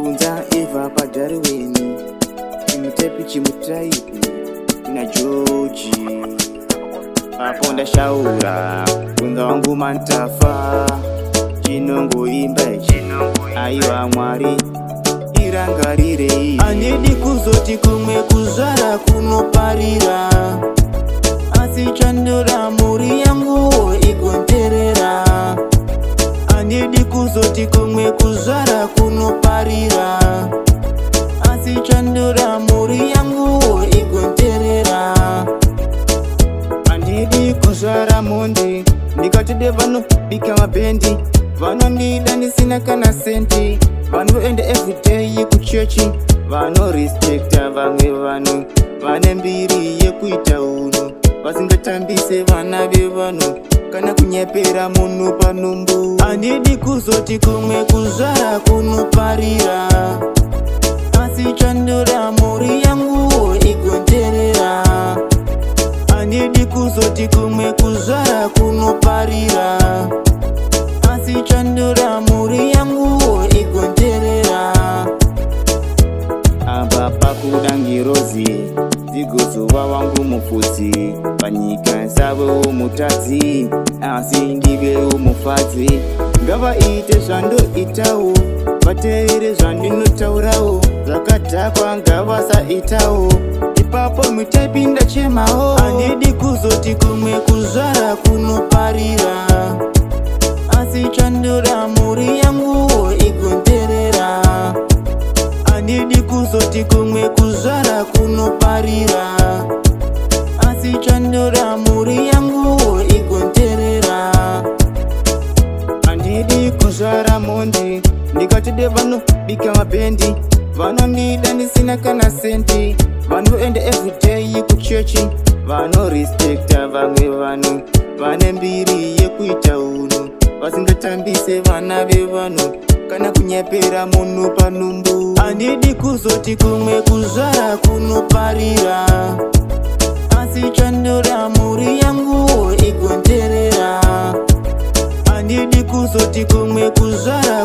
Bvunza Eva paDarwin. Chimutaipi chimutaipi naJoji. Apo ndashaura, bvunza wangu mantafa. Chinongoimba ichi, aiwa Mwari irangarirei. Handidi kuzoti kumwe kuzvara kunoparira, asi chandora mhuri yanguwo igonterera. Handidi kuzoti kumwe kuzvara kunoparira, asi chandora mhuri yanguwo igonterera. Handidi kuzvara mhondi, ndikatide vanobika mabhendi, vanondida ndisina kana senti, vanoenda everyday kuchechi, vanorespecta vamwe vanhu, vane mbiri yekuita unhu, vasingatambise vana vevanhu kana kunyepera munhu panumbu. Handidi kuzoti kumwe kuzvara kunoparira, asi chandora mhuri yanguwo igonterera. Handidi kuzoti kumwe kuzvara kunoparira, asi chandora mhuri yanguwo igonterera. Apa pakuda ngirozi dzigozova wangu mufudzi panyika, savewo mutadzi asi ndivewo mufadzi. Ngavaite zvandoitawo, vateere zvandinotaurawo, zvakadhakwa ngavasaitawo, ipapo mutaipi ndachemawo. Handidi kuzoti kumwe kuzvara kunoparira, asi chandora mhuri yanguwo igonterera. Handidi kuzoti kumwe kuzvara kunoparira, asi chandora mhuri yanguwo igonterera. Handidi kuzvara mhondi, ndikatide vanobika mabhendi, vanondida ndisina kana senti, vanoenda everyday kuchechi, vanorespecta vamwe vanhu, vane mbiri yekuita unhu, vasingatambise vana vevanhu kana kunyepera munhu panumbu. Handidi kuzoti kumwe kuzvara kunoparira, asi chandora mhuri yanguwo igonterera. Handidi kuzoti kumwe kuzvara